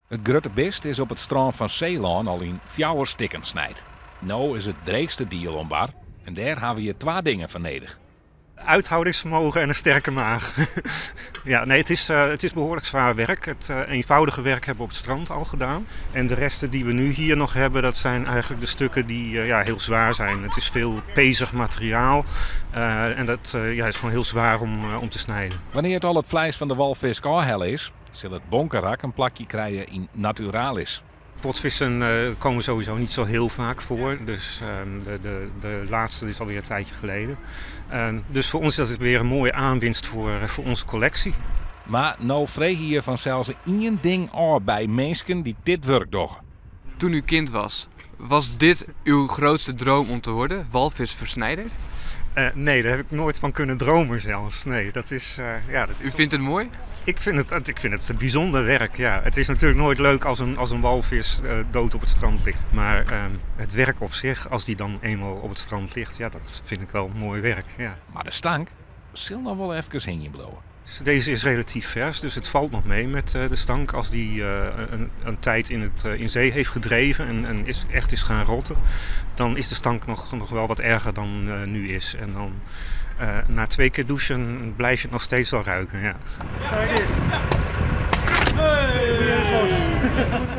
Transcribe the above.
It grutte bist is op it strân fan Seelân al yn fjouwer stikken snijd. No is it dreechste diel oan bar en dêr hawwe je twa dingen foar nedich. Uithoudingsvermogen en een sterke maag. Ja, nee, het is behoorlijk zwaar werk. Het eenvoudige werk hebben we op het strand al gedaan. En de resten die we nu hier nog hebben, dat zijn eigenlijk de stukken die ja, heel zwaar zijn. Het is veel pezig materiaal en dat, ja, is gewoon heel zwaar om te snijden. Wannear't al it fleis fan de walfisk ôfhelle is, sil it bonkerak in plakje krije yn Naturalis. Potvissen komen sowieso niet zo heel vaak voor. Dus de laatste is alweer een tijdje geleden. Dus voor ons is dat weer een mooie aanwinst voor onze collectie. Mar no freegje je fansels ien ding ôf by minsken dy't dit wurk dogge. Toen u kind was, was dit uw grootste droom om te worden? Walvisversnijder? Nee, daar heb ik nooit van kunnen dromen zelfs. Nee, dat is, ja, dat U vindt het mooi? Ik vind het een bijzonder werk, ja. Het is natuurlijk nooit leuk als een walvis dood op het strand ligt. Maar het werk op zich, als die dan eenmaal op het strand ligt, ja, dat vind ik wel mooi werk, ja. Mar de stank sil noch wol efkes hingjen bliuwe. Deze is relatief vers, dus het valt nog mee met de stank. Als die een tijd in zee heeft gedreven en echt is gaan rotten, dan is de stank nog wel wat erger dan nu is. En dan na twee keer douchen blijf je het nog steeds wel ruiken. Ja. Hey.